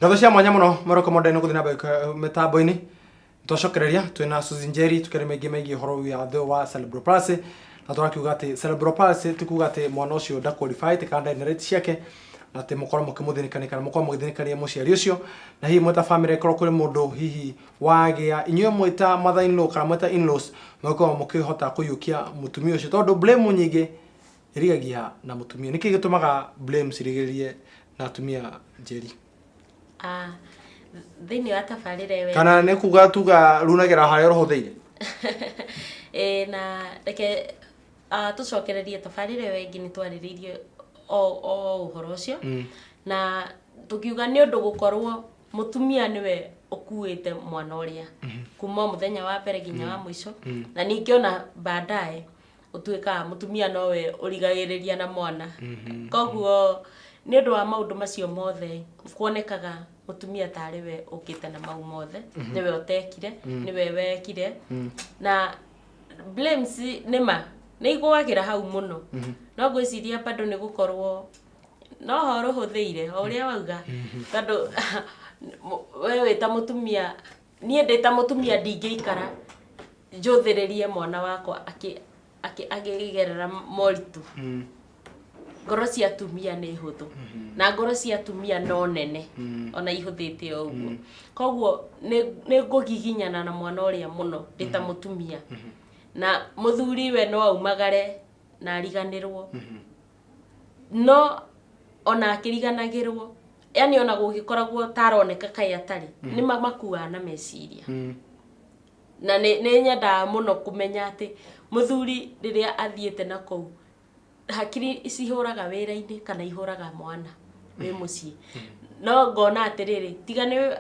Ngatho cia mwanya mũno Morocco Modern gũthiĩ na mbere mĩtambo-inĩ. Twacokereria twĩna Suzy Njeri tũkĩaria maingĩ megiĩ ũhoro wĩyathe wa cerebral palsy, na tũrakiuga atĩ cerebral palsy ti kuga atĩ mwana ũcio nda qualified kana ndarĩ na right ciake, na atĩ mũkorwo mũkĩmũthĩnĩkania kana mũkorwo mũgĩthĩnĩkania mũciari ũcio, na hihi mwĩ ta family ĩkorwo kũrĩ mũndũ hihi wagĩa inyuĩ mwĩ ta mother in law kana mwĩ ta in-laws mũgĩkorwo mũkĩhota kũiyũkia mũtumia ũcio, tondũ blame nyingĩ ĩrigagia na mũtumia. Nĩkĩ gĩtũmaga blame cirigĩrĩrie na atumia, Njeri? Ah, thĩinĩ wa tabarĩra ĩyo. Kana nĩ kuga tuga runagĩra harĩa ũrũhũthĩire? Ĩĩ, na reke tũcokererie tabarĩra ĩyo ĩngĩ, nĩ twarĩrĩirie o ũhoro ũcio na tũkiuga nĩ ũndũ gũkorwo mũtumia nĩwe ũkuĩte mwana ũrĩa kuma o mũthenya wa mbere nginya wa mũico, na ningĩ ona baadaye ũtuĩkaga mũtumia nowe ũrigagĩrĩria na mwana. Koguo nĩ ũndũ wa maũndũ macio mothe, kuonekaga mũtumia tarĩ we ũkĩte na mau mothe, nĩwe ũtekire, nĩwe wekire, na blames nĩma nĩ igũagĩra hau mũno. No ngwĩciria bado nĩ gũkorwo no ho rũhũthĩire o ũrĩa wauga, tondũ we wĩ ta mũtumia, niĩ ndĩ ta mũtumia ndingĩikara njũthĩrĩrie mwana wakwa akĩgerera moritũ. Ngoro cia atumia nĩ hũthũ, na ngoro cia atumia no nene ona ihũthĩte o ũguo. Koguo nĩ ngũgiginyana na mwana ũrĩa mũno ndĩ ta mũtumia, na mũthuri we no aumagare na ariganĩrwo, no ona akĩriganagĩrwo, yani ona gũgĩkoragwo taroneka kaĩ atarĩ, nĩ mamakuaga na meciria. Na nĩ nyendaga mũno kũmenya atĩ mũthuri rĩrĩa athiĩte na kũu, hakiri cihũraga wĩra-inĩ kana ihũraga mwana wĩ mũciĩ. No ngona atĩrĩrĩ, tiga nĩ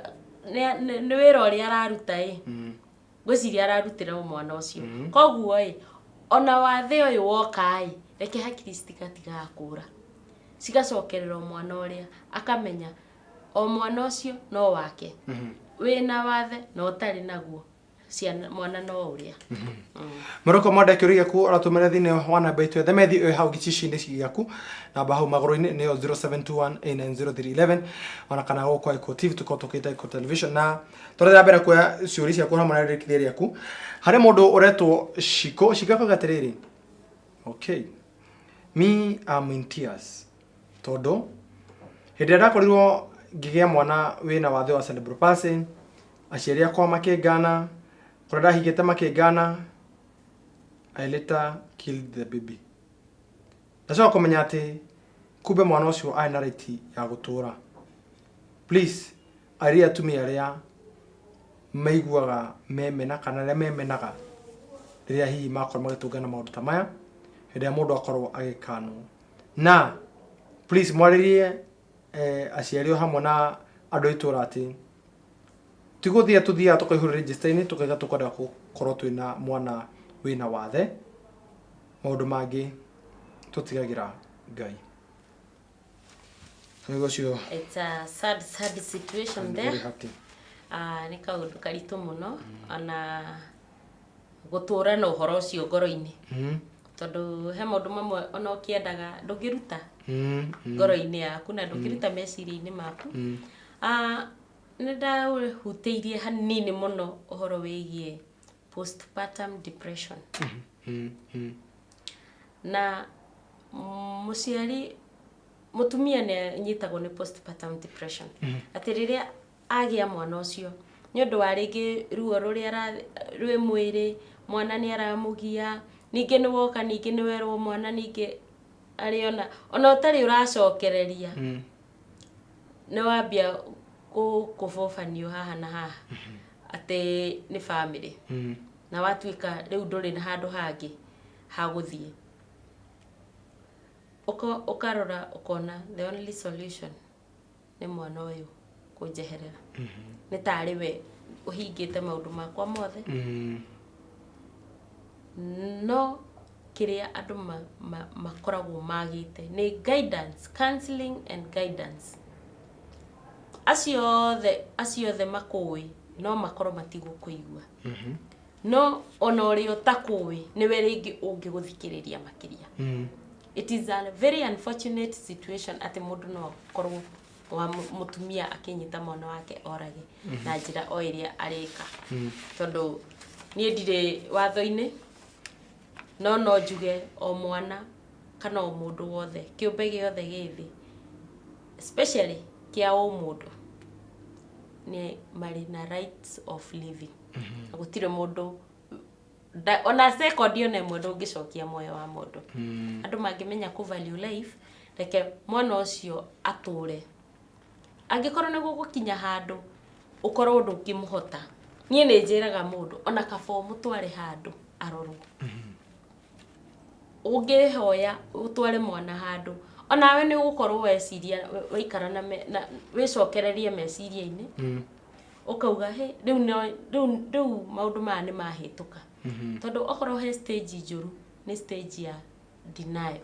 wĩra ũrĩa araruta ĩ, ngwĩciria ararutĩra o mwana ũcio. Koguo ĩ, ona wathe ũyũ woka ĩ, reke hakiri citigatigaga kũra, cigacokerera o mwana ũrĩa, akamenya o mwana ũcio no wake, wĩna wathe na ũtarĩ naguo, ciana mwana no ũrĩa. Morocco Mwenda, kĩũria gĩaku ũratũmĩra thĩinĩ wa namba itũ ya themethi ĩ hau gĩcicio-inĩ gĩaku, namba hau magũrũ-inĩ nĩyo 0721890311, ona kana gũkũ Eko TV tũkorwo tũkĩta Eko Television, na tũrathiĩ na mbere kuoya ciũria ciaku hamwe na rĩrĩkithia rĩaku. Harĩ mũndũ ũretwo Shiko. Shiko akauga atĩrĩrĩ, "Okay, me, I'm in tears, tondũ hĩndĩ ĩrĩa ndakorirwo ngĩgĩa mwana wĩna wathe wa cerebral palsy, aciari akwa makĩngana, kũrĩa ndahingĩte makĩngana. I later killed the baby. Ndacoka kũmenya atĩ kumbe mwana ũcio arĩ na right ya gũtũra. Please arĩa atumia arĩa maiguaga memena kana arĩa memenaga rĩrĩa hihi makorwo magĩtũngana maũndũ ta maya, hĩndĩ ĩrĩa mũndũ akorwo agĩkanwo, na please mwarĩrie aciari o hamwe na andũ a itũra atĩ ti gũthiĩ tũthiaga tũkaihũra register-inĩ tũkaiga tũkwenda gũkorwo twĩna mwana wĩna wathe, maũndũ mangĩ tũtigagĩra Ngai." Nĩguo ũcio. It's a sad, sad situation I'm there. very happy. Ah, nĩ kaũndũ karitũ mũno ona gũtũra na ũhoro ũcio ngoro-inĩ, tondũ he maũndũ mamwe ona ũkĩendaga ndũngĩruta ngoro-inĩ yaku na ndũngĩruta meciria-inĩ maku. Ah, nĩ ndahutĩirie hanini mũno ũhoro wĩgiĩ postpartum depression, na mũciari mũtumia nĩ anyitagwo nĩ postpartum depression, atĩ rĩrĩa agĩa mwana ũcio, nĩ ũndũ wa rĩngĩ ruo rũrĩa rwĩ mwĩrĩ, mwana nĩ aramũgia, ningĩ nĩ woka, ningĩ nĩ werwo mwana ningĩ arĩ ona ũtarĩ ũracokereria, nĩ wambia kũbobanio haha na haha atĩ nĩ family, na watuĩka rĩu ndũrĩ na handũ hangĩ ha gũthiĩ. Ũkarora ũkona the only solution nĩ mwana ũyũ kũnjeherera, nĩ tarĩ we ũhingĩte maũndũ makwa mothe. No kĩrĩa andũ makoragwo magĩte nĩ guidance, counseling and guidance. Acio othe makũĩ no makorwo matigũkũigua, no ona ũrĩa ũtakũĩ nĩwe rĩngĩ ũngĩgũthikĩrĩria makĩria. It is a very unfortunate situation atĩ mũndũ no akorwo Wa mũtumia akĩnyita mwana wake orage na njĩra o ĩrĩa arĩka, tondũ niĩ ndirĩ watho-inĩ, no njuge o mwana kana o mũndũ wothe, kĩũmbe gĩothe gĩ thĩ, especially kĩa ũmũndũ, nĩ marĩ na rights of living. Na gũtirĩ mũndũ ona second ona ĩmwe ndũngĩcokia muoyo wa mũndũ. Andũ mangĩmenya kũ value life, reke mwana ũcio atũre. Angĩkorwo nĩ gũgũkinya handũ ũkorwo ndũngĩmũhota, niĩ nĩ njĩraga mũndũ ona kaba ũmũtware handũ arorwo. Ũngĩhoya ũtware mwana handũ, onawe nĩ ũgũkorwo weciria, waikara na wĩcokererie meciria-inĩ, ũkauga, "Hĩ, rĩu no rĩu maũndũ maya nĩ mahĩtũka." Tondũ okorwo he stage njũru, nĩ stage ya denial.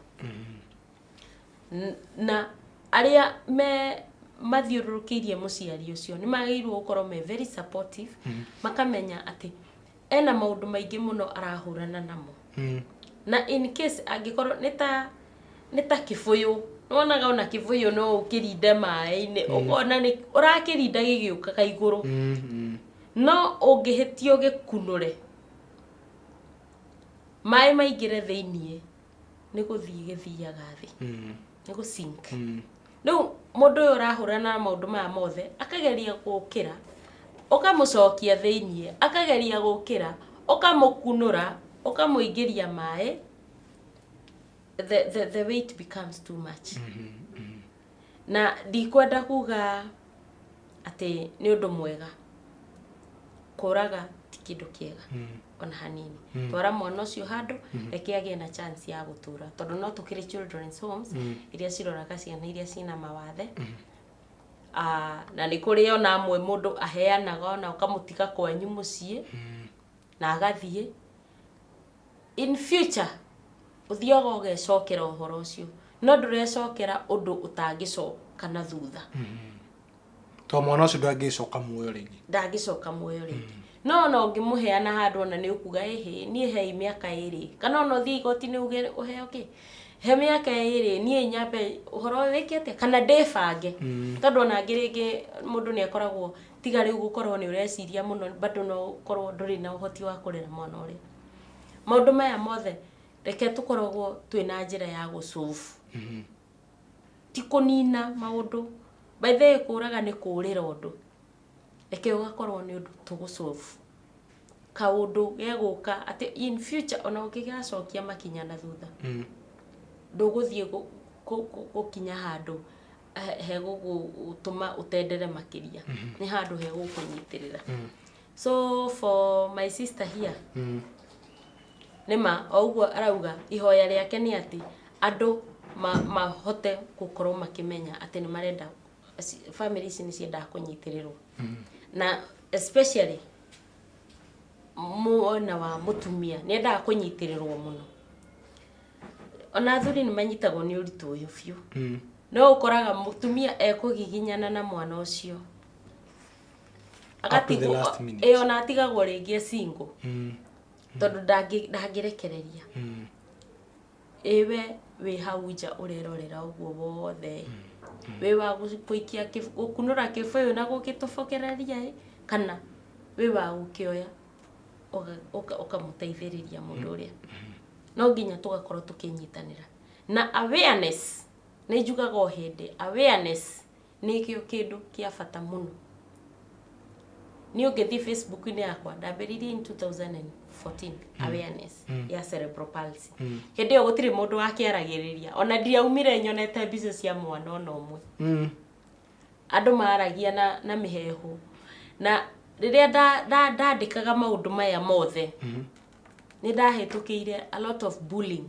Na arĩa me mathiũrũrũkĩirie mũciari ũcio nĩ magĩrĩirwo gũkorwo me very supportive, makamenya atĩ ena maũndũ maingĩ mũno arahũrana namo. Na in case angĩkorwo nĩ ta kĩbũyũ, nĩwonaga ona kĩbũyũ no ũkĩrinde maĩ-inĩ, ũkona nĩ ũrakĩrinda gĩgĩũkaga igũrũ, no ũngĩhĩtio gĩkunũre, maĩ maingĩre thĩiniĩ, nĩ gũthiĩ gĩthiaga thĩ, nĩ gũ sink. Rĩu mũndũ ũyũ ũrahũrana na maũndũ maya mothe, akageria gũkĩra, ũkamũcokia thĩiniĩ, akageria gũkĩra, ũkamũkunũra, ũkamũingĩria maĩ, the weight becomes too much. Na ndikwenda kuga atĩ nĩ ũndũ mwega. Kũraga ti kĩndũ kĩega ona hanini. Twara mwana ũcio handũ, reke agĩe na chance ya gũtũra, tondũ no tũkĩrĩ children's homes iria ciroraga ciana iria ciĩna mawathe. Ah, na nĩ kũrĩ ona amwe mũndũ aheanaga, ona ũkamũtiga kwanyu mũciĩ na agathiĩ. In future ũthiaga ũgecokera ũhoro ũcio, no ndũrecokera ũndũ ũtangĩcoka na thutha. To mwana ũcio ndangĩcoka muoyo rĩngĩ. Ndangĩcoka muoyo rĩngĩ, no ona ũngĩmũheana handũ, ona nĩ ũkuga, "Ĩhĩ, niĩ hei mĩaka 2," kana ona ũthiĩ igoti-inĩ uge ũheo kĩ, "He mĩaka 2, niĩ nyambe ũhoro ũyũ wĩke atĩa kana ndĩbange," tondũ ona angĩ rĩngĩ mũndũ nĩ akoragwo, tiga rĩu gũkorwo nĩ ũreciria mũno, bado no ũkorwo ndũrĩ na ũhoti wa kũrera mwana ũrĩa. Maũndũ maya mothe, reke tũkoragwo twĩna njĩra ya gũsolve, ti kũnina maũndũ. By the way, kũraga nĩ kũrĩra ũndũ. Reke ũgakorwo nĩ ũndũ tũgũsolve, kaũndũ gegũka atĩ in future ona ũngĩgacokia makinya na thutha, ndũgũthiĩ gũkinya handũ hegũgũtũma ũtendere makĩria, nĩ handũ hegũkũnyitĩrĩra. So for my sister here, nĩma o ũguo arauga, ihoya rĩake nĩ atĩ andũ mahote gũkorwo makĩmenya atĩ nĩ marenda family ici nĩ ciendaga kũnyitĩrĩrwo, na especially mwena wa mũtumia nĩ endaga kũnyitĩrĩrwo mũno. Ona athuri nĩ manyitagwo nĩ ũritũ ũyũ biũ, no ũkoraga mũtumia ekũgiginyana na mwana ũcio. Up to the Agatigwo- last minute. Ĩ, ona atigagwo rĩngĩ e single, tondũ ndangĩrekereria. Ĩwe wĩ hau nja ũrerorera ũguo wothe, wĩ wa gũikia gũkunũra kĩbũyũ na gũgĩtobokereria ĩ, kana wĩ wa gũkĩoya ũkamũteithĩrĩria mũndũ ũrĩa. No nginya tũgakorwo tũkĩnyitanĩra na awareness. Nĩ njugaga o hĩndĩ, awareness nĩkĩo kĩndũ kĩa bata mũno. Niĩ ũngĩthiĩ Facebook-inĩ yakwa, ndambĩrĩirie in 2014 awareness ya cerebral palsy. Hĩndĩ ĩyo gũtirĩ mũndũ wakĩaragĩrĩria, ona ndiaumire nyonete mbica cia mwana ona ũmwe. Andũ maragia na mĩhehu, na rĩrĩa ndandĩkaga maũndũ maya mothe, nĩ ndahĩtũkĩire a lot of bullying,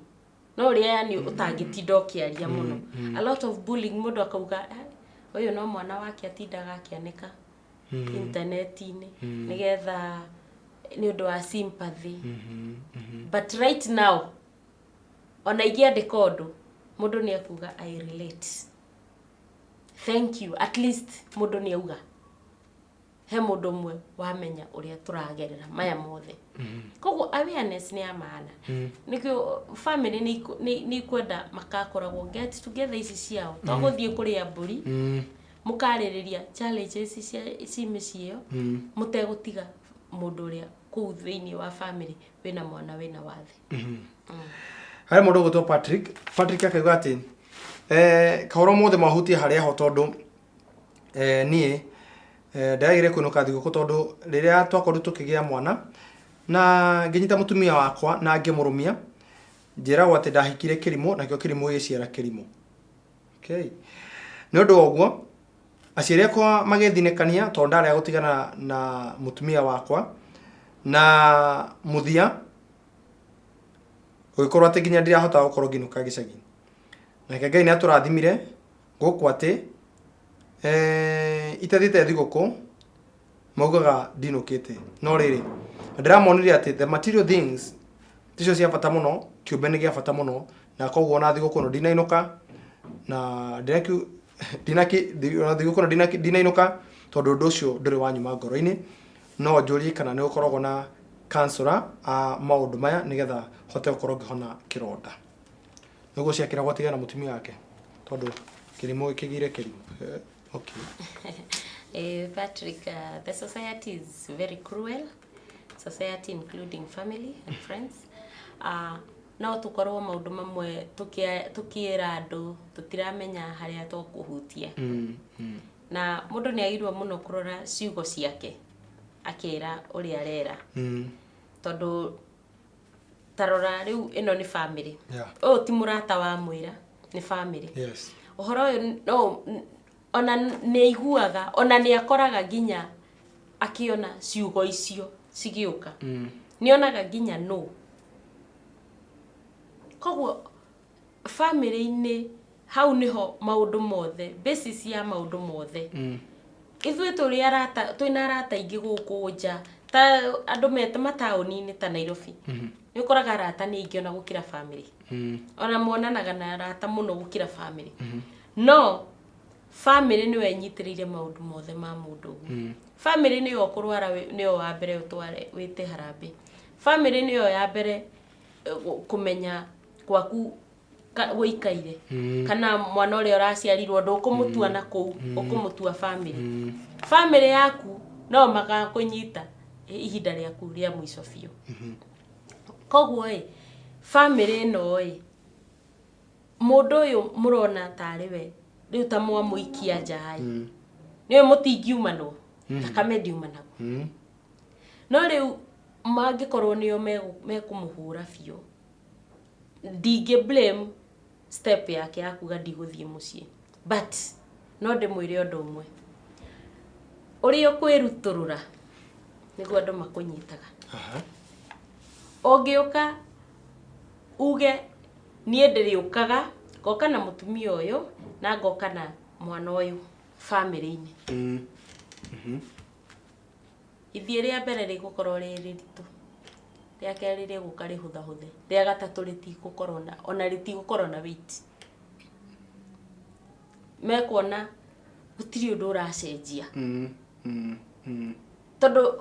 no ũrĩa yani ũtangĩtinda ũkĩaria mũno. A lot of bullying, mũndũ akauga, "Eh, ũyũ no mwana wake atindaga akĩanĩka intaneti-inĩ nĩgetha nĩ ũndũ wa sympathy." But right now, ona ingĩandĩka ũndũ, mũndũ nĩ akuga, "I relate, thank you." At least mũndũ nĩ auga he mũndũ ũmwe wamenya ũrĩa tũragerera maya mothe. Koguo awareness nĩ ya maana. Nĩkĩo family nĩ ikwenda makakoragwo get together ici ciao, to gũthiĩ kũrĩa mbũri. Mũkarĩrĩria challenges cia ci mĩciĩ ĩyo mũtegũtiga mũndũ ũrĩa kũu thĩinĩ wa family wĩna mwana wĩna wathe. Harĩ mũndũ ũgwĩtwo Patrick. Patrick akauga atĩ kahoro mothe mahutie harĩa ho tondũ niĩ ndagĩrĩire kũinũka thigũkũ tondũ rĩrĩa twakorirwo tũkĩgĩa mwana na ngĩnyita mũtumia wakwa na ngĩmũrũmia, njĩragwo atĩ ndahikire kĩrimũ nakĩo kĩrimũ gĩgĩciara kĩrimũ. Okay. Nĩ ũndũ wa ũguo aciari akwa magĩthinĩkania tondũ ndarega gũtigana na mũtumia wakwa, na mũthia gũgĩkorwo atĩ nginya ndirahota gũkorwo ngĩinũka gĩcagi. Nake Ngai nĩ atũrathimire gũkũ atĩ itathiĩte thigũkũ maugaga ndinũkĩte, no rĩrĩ ndĩramonirie atĩ the material things ticio cia bata mũno, kĩũmbe nĩ gĩa bata mũno, na koguo ona thigũkũ ĩno ndinainũka na ona thigũkũ ĩno ndinainũka tondũ ũndũ ũcio ndũrĩ wanyuma ngoro-inĩ. No njũrie kana nĩ gũkoragwo na counselor a maũndũ maya nĩgetha hote gũkorwo ngĩhona kĩronda. Nĩguo ciakĩragwo atigane na mũtumia wake tondũ kĩrimũ kĩgĩire kĩrimũ. Okay. Patrick, the society is very cruel. Society including family and friends. No tũkorwo maũndũ mamwe tũkĩra andũ tũtiramenya harĩa tũkũhutia. Na mũndũ nĩ agĩrĩirwo mũno kũrora ciugo ciake akĩra ũrĩa arera. Tondũ tarora rĩu ĩno nĩ family. Ũyũ ti mũrata wa mwĩra, nĩ family. Ũhoro ũyũ no ona nĩ aiguaga, ona nĩ akoraga nginya akĩona ciugo icio cigĩũka. Nĩ onaga nginya no. Koguo family-inĩ hau nĩho maũndũ mothe, basis ya maũndũ mothe. Ithuĩ tũrĩ arata, twĩna arata aingĩ gũkũ nja, ta andũ me mataũni-inĩ ta Nairobi. Nĩ ũkoraga arata nĩ aingĩ ona gũkĩra family. Ona monanaga na arata mũno gũkĩra family. No family nĩyo ĩnyitĩrĩire maũndũ mothe ma mũndũ ũguo. Family nĩyo ũkũrwara nĩyo wa mbere ũtware wĩte harambee. Family nĩyo ya mbere kũmenya gwaku gũikaire. Kana mwana ũrĩa ũraciarirwo ndũkũmũtua na kũu, ũkũmũtua family. Family yaku no magakũnyita ihinda rĩaku rĩa mũico biũ. Koguo ĩ, family ĩno ĩ, mũndũ ũyũ mũrona tarĩ we rĩu ta mwamũikia nja ĩ, nĩũĩ mũtingiumanwo, thakame ndiumanagwo. No rĩu mangĩkorwo nĩo mekũmũhũra biũ, ndingĩ blame step yake ya kuga ndigũthiĩ mũciĩ, but no ndĩmwĩre ũndũ ũmwe, ũrĩa ũkwĩrutũrũra nĩguo andũ makũnyitaga. Ũngĩũka uge niĩ ndĩrĩũkaga ngoka na mũtumia ũyũ na ngoka na mwana ũyũ family-inĩ, ithiĩ rĩa mbere rĩgũkorwo rĩ rĩritũ, rĩa kerĩ rĩgũka rĩhũthahũthe, rĩa gatatũ rĩtigũkorwo na ona rĩtigũkorwo na weight. Mekuona gũtirĩ ũndũ ũracenjia. Tondũ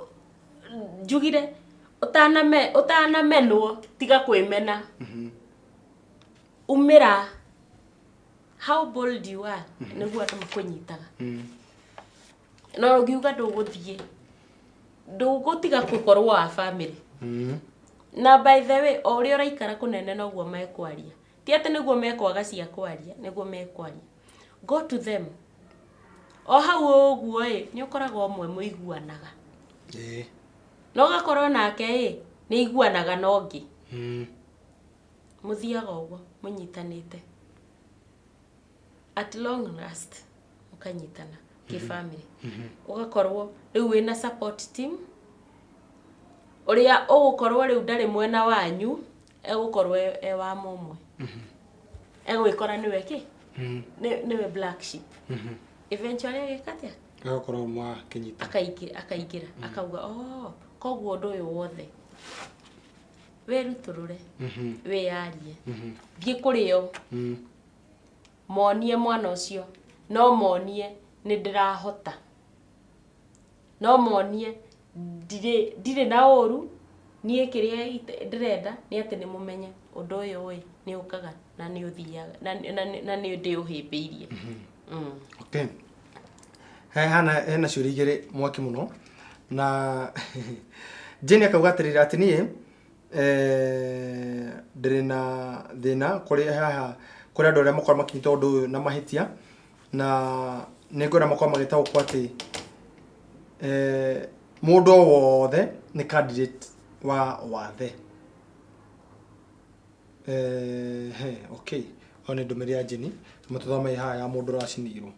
njugire ũtanamenwo tiga kwĩmena. Umĩra how bold you are nĩguo andũ makũnyitaga. No ũngiuga ndũgũthiĩ, ndũgũtiga gũkorwo wa family. Na by the way, o ũrĩa ũraikara kũnene noguo mekwaria. Ti atĩ nĩguo mekwaga cia kwaria, nĩguo mekwaria. Go to them. O hau ũguo ĩ, nĩ ũkoraga ũmwe mũiguanaga. Na ũgakorwo nake ĩ, nĩ aiguanaga na ũngĩ. Mũthiaga ũguo mũnyitanĩte. At long last mũkanyitana kĩ family. Ũgakorwo rĩu wĩna support team ũrĩa ũgũkorwo rĩu ndarĩ mwena wanyu, egũkorwo e wa mũmwe. Egwĩkora nĩwe kĩ? Nĩwe black sheep. Eventually agĩka atĩa? Agakorwo mwakĩnyita. Akaingĩra akauga oh, koguo ũndũ ũyũ wothe wĩrutũrũre, wĩyarie, thiĩ kũrĩ o, monie mwana ũcio, no monie nĩ ndĩrahota, no monie ndirĩ na ũru, niĩ kĩrĩa ndĩrenda nĩ atĩ nĩ mũmenye ũndũ ũyũ ĩ nĩ ũkaga na nĩ ũthiaga na nĩ ndĩũhĩmbĩirie. Okay. He hana hena ciũria igĩrĩ mwaki mũno na Jane akauga atĩrĩrĩ atĩ niĩ ndĩrĩ na thĩna kũrĩ haha kũrĩ andũ arĩa makorwo makĩnyita ũndũ ũyũ na mahĩtia na nĩ ngwenda makorwo magĩtaũkwo atĩ mũndũ o wothe nĩ candidate wa wathe. He, okay. Ĩyo nĩ ndũmĩrĩri ya Jane, mũtũthomei haha ya mũndũ ũracinirwo.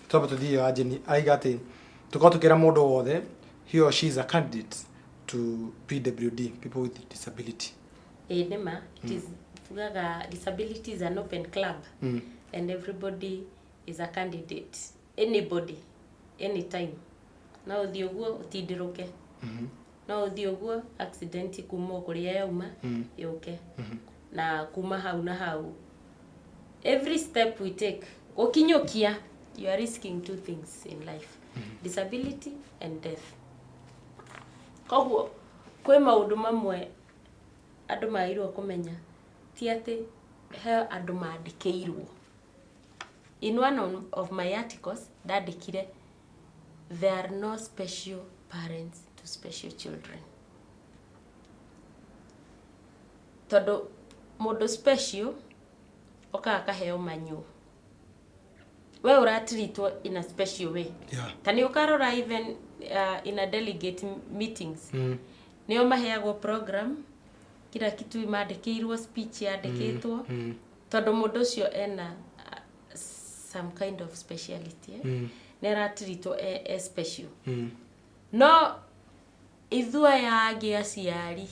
Twambe tũthiĩ ya Jane, araiga atĩ tũkorwo tũkĩra mũndũ wothe he or she is a candidate to PWD, people with disability. Ĩĩ nĩ ma, it is tugaga disability is an open club and everybody is a candidate, anybody, anytime. No ũthiĩ ũguo ũtindĩrũke, no ũthiĩ ũguo accident kuma o kũrĩa yauma yũke, na kuma hau na hau every step we take gũkinyũkia, you are risking two things in life, disability and death. Koguo kwĩ maũndũ mamwe andũ magĩrĩirwo kũmenya, ti atĩ he andũ mandĩkĩirwo. In one of my articles ndandĩkire, there are no special parents to special children, tondũ mũndũ special okaga akaheo manyo, we ũratreatwo in a special way. Ta nĩ ũkarora even in a delegate meetings, nĩo maheagwo program, kila kitu mandĩkĩirwo, speech yandĩkĩtwo, tondũ mũndũ ũcio ena some kind of speciality, eh? Nĩ aratreatwo e special. No ithuĩ aya angĩ aciari,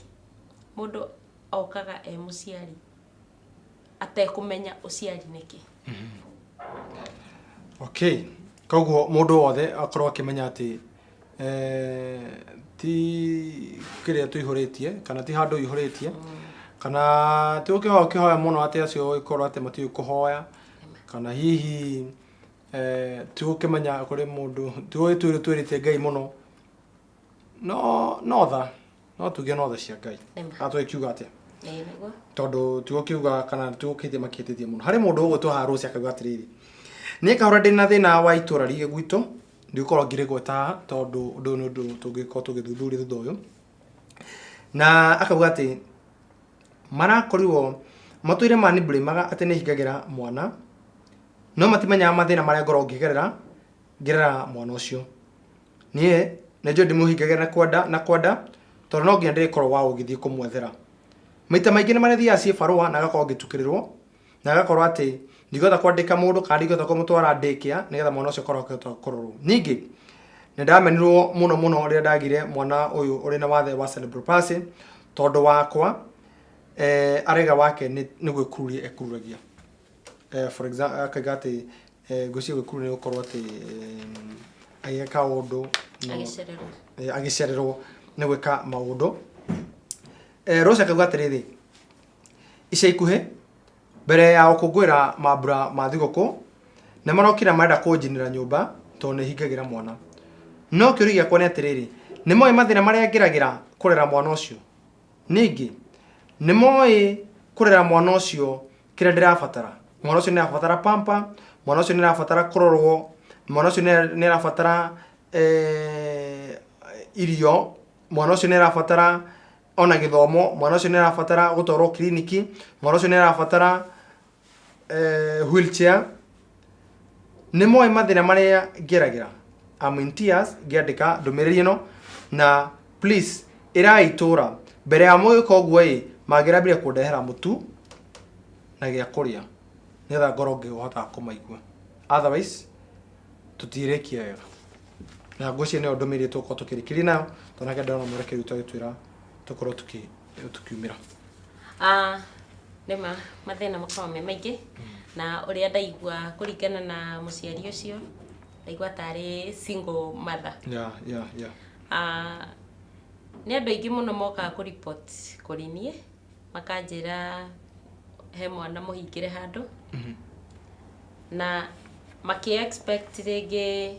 mũndũ okaga e mũciari atekũmenya ũciari nĩkĩ. Okay, koguo mũndũ wothe akorwo akĩmenya atĩ ti kĩrĩa tũihũrĩtie kana ti handũ ũihũrĩtie kana ti ũkĩhoya ũkĩhoya mũno atĩ acio ũgĩkorwo atĩ matiũĩ kũhoya, kana hihi ti gũkĩmenya kũrĩ mũndũ ti gũgĩtwĩrĩ twĩrĩte Ngai mũno, no no tha no tuge no tha cia Ngai. Nĩma. Kana tũgĩkiuga atĩa? Ĩĩ nĩguo. Tondũ ti gũkiuga kana ti gũkĩtie makĩtĩtie mũno harĩ mũndũ ũgwĩtwo haha Rose akauga atĩrĩrĩ, niĩ kahora ndĩna thĩna wa itũra rĩgĩ gwitũ, ndigũkorwo ngĩrĩgweta haha tondũ ũndũ ũyũ nĩ ũndũ tũngĩkorwo tũgĩthuthuria thutha ũyũ, na akauga atĩ marakorirwo matũire maniblameaga atĩ nĩ hingagĩra mwana, no matimenyaga mathĩna marĩa ngoragwo ngĩgerera ngĩrera mwana ũcio. Niĩ nĩ njũĩ ndĩmũhingagĩra na kwenda na kwenda, tondũ no nginya ndĩrĩkorwo wa ũgĩthiĩ kũmwethera. Maita maingĩ nĩ marĩthiaga ciĩ barũa na agakorwo ngĩtukĩrĩrwo, na agakorwo atĩ ndingĩhota kwandĩka mũndũ kana ndingĩhota kũmũtwara daycare nĩgetha mwana ũcio akorwo akĩhota kũrorwo. Ningĩ nĩ ndamenirwo mũno mũno rĩrĩa ndagire mwana ũyũ ũrĩ na wathe wa cerebral palsy, tondũ wakwa arega wake nĩ gwĩkururia ekururagia. For example, akauga atĩ ngwĩciria gwĩkururia nĩ gũkorwo atĩ agĩka ũndũ agĩcererwo. Agĩcererwo nĩ gwĩka maũndũ. Rose akauga atĩrĩrĩ, ica ikuhĩ mbere ya gũkũngũĩra mambura ma thigũkũ nĩ marokire marenda kũnjinĩra nyũmba tondũ nĩ hingagĩra mwana. No kĩũria gĩakwa nĩ atĩrĩrĩ, nĩ moĩ mathĩna marĩa ngeragĩra kũrera mwana ũcio? Ningĩ nĩ moĩ kũrera mwana ũcio kĩrĩa ndĩrabatara? Mwana ũcio nĩ arabatara pamper, mwana ũcio nĩ arabatara kũrorwo, mwana ũcio nĩ arabatara irio, mwana ũcio nĩ arabatara ona gĩthomo, mwana ũcio nĩ arabatara gũtwarwo kiriniki, mwana ũcio nĩ arabatara wheelchair. Nĩ moĩ mathĩna marĩa ngeragĩra? I'm in tears ngĩandĩka ndũmĩrĩri ĩno, na please ĩrai itũra mbere ya mũgĩka ũguo ĩ mangĩrambire kũndehera mũtu na gĩa kũrĩa nĩgetha ngorwo ngĩhota kũmaigua, otherwise tũtirĩkia wega. Na ngwĩciria nĩyo ndũmĩrĩri tũgũkorwo tũkĩrĩkĩria nayo, tondũ nake ndĩrona mwerekeri witũ agĩtwĩra tũkorwo tũkiumĩra. Nĩma mathĩna makoragwo me maingĩ, na ũrĩa ndaigua kũringana na mũciari ũcio, ndaigua tarĩ single mother. Nĩ andũ aingĩ mũno mokaga kũ report kũrĩ niĩ, makanjĩra he mwana mũhingĩre handũ, na makĩ expect rĩngĩ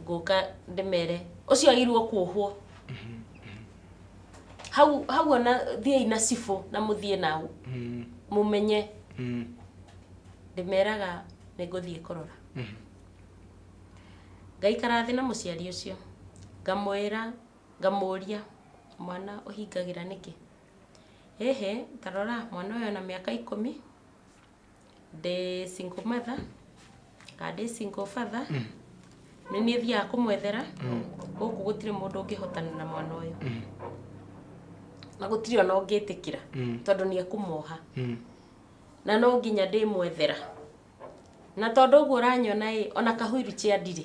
ngũka ndĩmere ũcio agĩrĩirwo kuohwo hau hau, ona thiĩi na cibũ na mũthiĩ nau mũmenye. Ndĩmeraga nĩ ngũthiĩ kũrora. Ngaikara thĩ na mũciari ũcio, ngamwĩra, ngamũria, mwana ũhingagĩra nĩkĩ? Ĩhĩ, ta rora mwana ũyũ ena mĩaka 10, ndĩ single mother, kana ndĩ single father, nĩ niĩ thiaga kũmwethera, gũkũ gũtirĩ mũndũ ũngĩhotana na mwana ũyũ. Na gũtirĩ ona ũngĩtĩkĩra, tondũ nĩ ekũmoha. Na no nginya ndĩmwethera. Na tondũ ũguo ũranyona ĩ, ona ka wheelchair ndirĩ,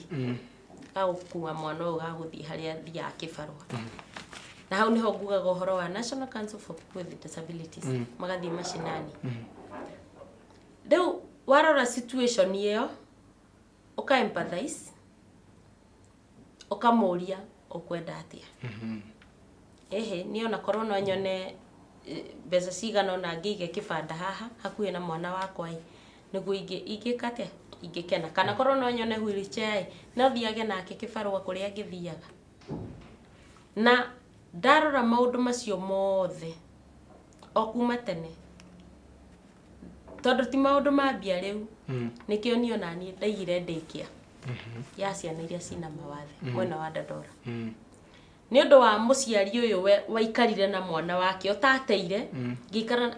ga gũkua mwana ũyũ ga gũthiĩ harĩa athiaga kĩbarũa. Na hau nĩho ngugaga ũhoro wa National Council for People with Disabilities, magathiĩ macinani. Rĩu warora situation ĩyo, ũka empathize, ũkamũria ũkwenda atĩa. Ĩhĩ, niĩ ona korwo no nyone mbeca cigana ũna ngĩige kĩbanda haha hakuhĩ na mwana wakwa ĩ, nĩguo ingĩka atĩa, ingĩkena. Kana korwo no nyone wheelchair ĩ, no thiage nake kĩbarũa kũrĩa angĩthiaga. Na ndarora maũndũ macio mothe o kuma tene, tondũ ti maũndũ ma mbia rĩu, nĩkĩo niĩ ona niĩ ndaigire daycare ya ciana iria cina mawathe mwena wa Dandora. Nĩ ũndũ wa mũciari ũyũ waikarire na mwana wake ũtateire,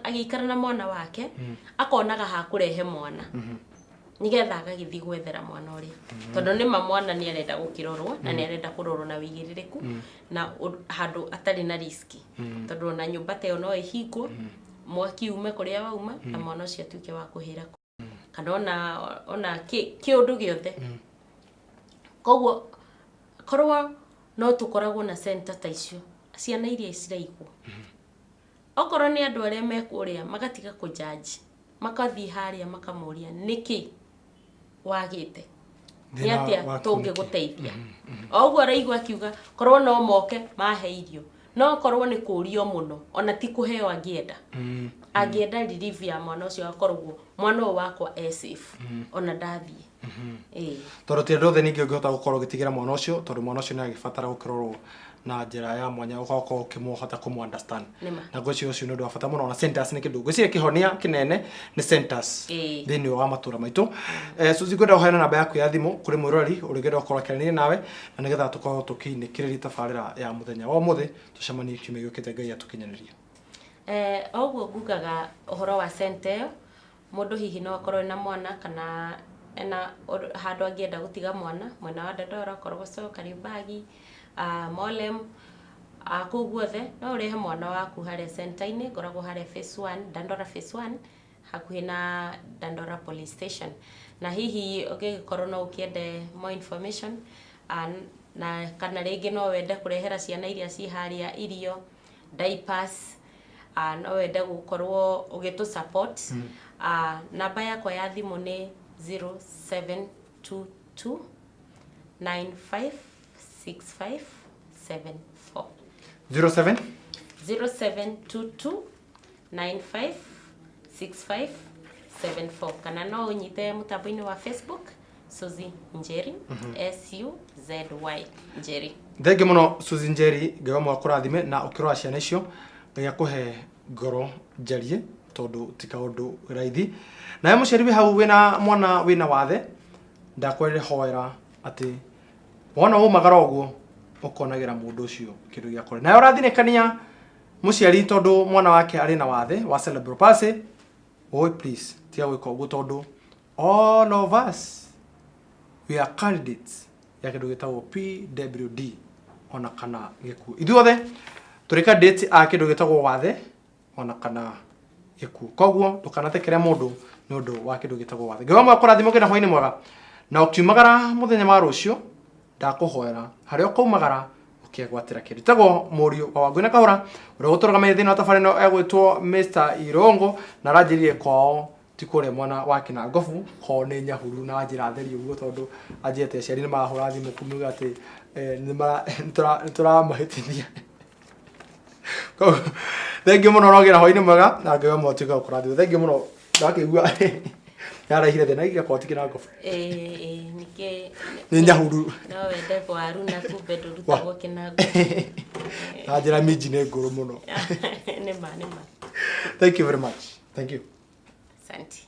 agĩikara na mwana wake, akonaga ha kũrehe mwana nĩgetha agagĩthiĩ gwethera mwana ũrĩa, tondũ nĩma mwana nĩ arenda gũkĩrorwo na nĩ arenda kũrorwo na wĩigĩrĩrĩku na handũ atarĩ na risk, tondũ ona nyũmba ta ĩyo no ĩhingwo, mwaki ume kũrĩa wauma na mwana ũcio atuĩke wa kũhĩra kana ona kĩũndũ gĩothe. Koguo korwo no tũkoragwo na center ta icio, ciana iria ciraigwo, okorwo nĩ andũ arĩa me kũrĩa magatiga kũjudge, makathiĩ harĩa makamũria nĩkĩ wagĩte, nĩ Thĩna atĩa waku nĩkĩ? Tũngĩgũteithia. O ũguo araigua akiuga korwo no moke mahe irio, no korwo nĩ kũrio mũno, ona ti kũheo angĩenda, angĩenda relief ya mwana ũcio, akoragwo mwana ũyũ wakwa e safe ona ndathiĩ. Ĩĩ. Tondũ ti andũ othe ningĩ ũngĩhota gũkorwo ũgĩtigĩra mwana ũcio, tondũ mwana ũcio nĩ agĩbatara gũkĩrorwo na njĩra ya mwanya, ũgakorwo ũkĩmũhota kũmũ understand. Nĩma. Na ngwĩciria ũcio nĩ ũndũ wa bata mũno, na centers nĩ kĩndũ ngwĩciria kĩhonia kĩnene nĩ centers thĩinĩ wa matũra maitũ. Suzy, ngwenda ũheane namba yaku ya thimũ kũrĩ mwĩroreri ũrĩngĩenda gũkorwo akĩaranĩria nawe, na nĩgetha tũkorwo tũkĩinĩkĩrĩria tabarĩra ya mũthenya wa ũmũthĩ, tũcemanie kiumia gĩũkĩte Ngai atũkinyanĩria. O ũguo ngugaga ũhoro wa center ĩyo, mũndũ hihi no akorwo ena mwana kana ena handũ angĩenda gũtiga mwana mwena wa Dandora, Korogoco, Kariobangi, Molem, kũu guothe no ũrehe mwana waku harĩa center-inĩ. Ngoragwo harĩa phase 1, Dandora phase 1, hakuhĩ na Dandora police station. Na hihi ũngĩgĩkorwo no ũkĩende more information, na kana rĩngĩ no wende kũrehera ciana iria ciĩ harĩa irio, diapers, no wende gũkorwo ũgĩtũ support, namba yakwa ya thimũ nĩ 0722 956574. 07 0722 956574, kana no ũnyite mũtambo-inĩ wa Facebook, Suzy Njeri, Suzy Njeri. Thengi mũno, Suzy Njeri. Ngai wa akũrathime na ũkĩrora ciana icio, Ngai akũhe ngoro njarie, tondũ ti kaũndũ raithi. Nawe mũciari wĩ hau wĩna mwana wĩna wathe, ndakwĩrire hoera atĩ wona waumagara ũguo ũkonagĩra mũndũ ũcio kĩndũ gĩa kũrĩa. Nawe ũrathinĩkania mũciari tondũ mwana wake arĩ na wathe wa cerebral palsy, oi please tiga gwĩka ũguo, tondũ all of us we are candidates ya kĩndũ gĩtagwo PWD ona kana gĩkuũ. Ithuothe tũrĩ candidates a kĩndũ gĩtagwo wathe ona kana gĩkuũ, koguo ndũkanatekere mũndũ nĩ ũndũ wa kĩndũ gĩtagwo wathe. Ngai wa mwaka kũrathimwo kĩna hwainĩ mwega, na ũkiumagara mũthenya wa rũciũ ndakũhoera harĩa ũkaumagara ũkĩgwatĩra kĩndũ. Tagwo mũriũ wa Wangũi na Kahũra, ũrĩa ũgũtũrũgamĩrĩire thĩinĩ wa tabarĩra ĩno egwĩtwo Mr Irongo, na aranjĩrire kwao ti kũrĩa mwena wa Kinangobu, kwao nĩ Nyahururu, na anjĩra therie ũguo tondũ anjĩrĩte aciari nĩ marahũra thimũ kũmuga atĩ nĩ tũramahĩtithia. Koguo thengiũ mũno, nogĩra hwainĩ mwega, na Ngai wa mwatuĩka gũkũrathima. Thengiũ mũno, ndakĩigua yaraihire thĩna igĩkorwo ti Kinangobu. Ĩĩ, ningĩ nĩ Nyahururu. No wende kwaru na kumbe ndũrutagwo Kĩnango. Na njĩra minji nĩ ngũrũ mũno. Nĩma, nĩma. Thank you very much, thank you. Asante.